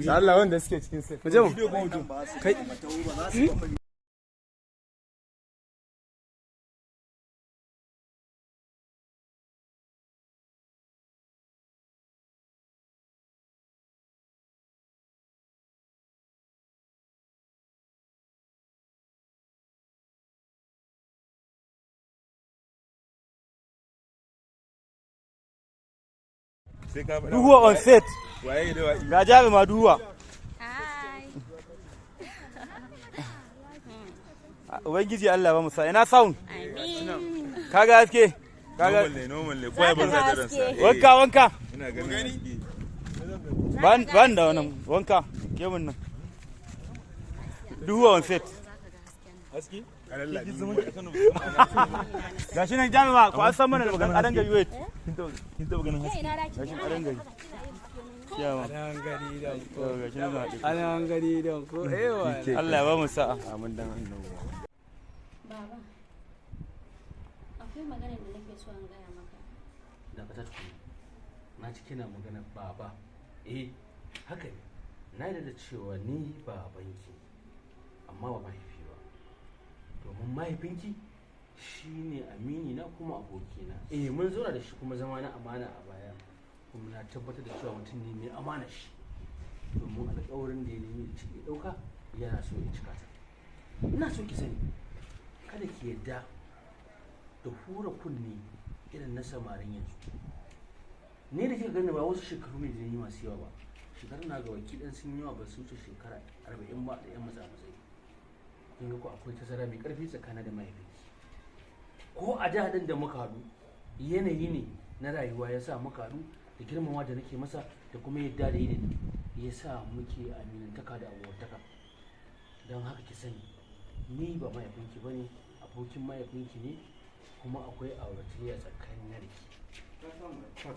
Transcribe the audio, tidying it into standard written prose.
Allah wanda suke cikin sai. Mu je mu. Kai. Duhuwa on set. Ga jaruma duhuwa. Ubangiji Allah ba mu sa ina sound. Amin. Kaga haske. Kaga Normal ne, normal ne. Kowa ya bar da ransa. Wanka wanka. Ina ganin haske. Ban ban da wannan wanka kemun nan. Duhuwa on set. Haske? Gashi nan jaruma ko an san mana da magan adan gari wait. Kin taba ganin haske? Gashi adan gari. Ciyawa. Anan gari don ko. Gashi nan haɗe. Anan gari don ko. Ewa. Allah ya ba mu sa'a. Amin dan annabi. Baba, akwai maganar da nake so in gaya maka. Dakata tukuna, na ci kina magana baba. Eh, haka ne, na yarda da cewa ni babanki, amma ba mahaifi ba, domin mahaifinki shine amini na kuma abokina. Eh, mun zauna da shi kuma zama na amana a baya, kuma na tabbatar da cewa mutum ne mai amana shi, domin alkawarin da ya nemi ya dauka yana so ya cika ta. Ina so ki sani, kada ki yarda da hura kunne irin na samarin yanzu. Ne da kika gani ba wasu shekaru ne da ni masu yawa ba, shekaru na ga waki dan sun yawa, ba su wuce shekara 40 ba da yan matsa matsayi. Kin ga ko akwai tazara mai karfi tsakanin da mahaifinki. Ko a da din da muka haɗu, yanayi ne na rayuwa ya sa muka haɗu, da girmama da nake masa da kuma yadda da yi ya sa muke aminantaka da abokantaka. Don haka ki sani, ni ba mahaifinki ba ne, abokin mahaifinki ne, kuma akwai auratayya tsakanin da ke.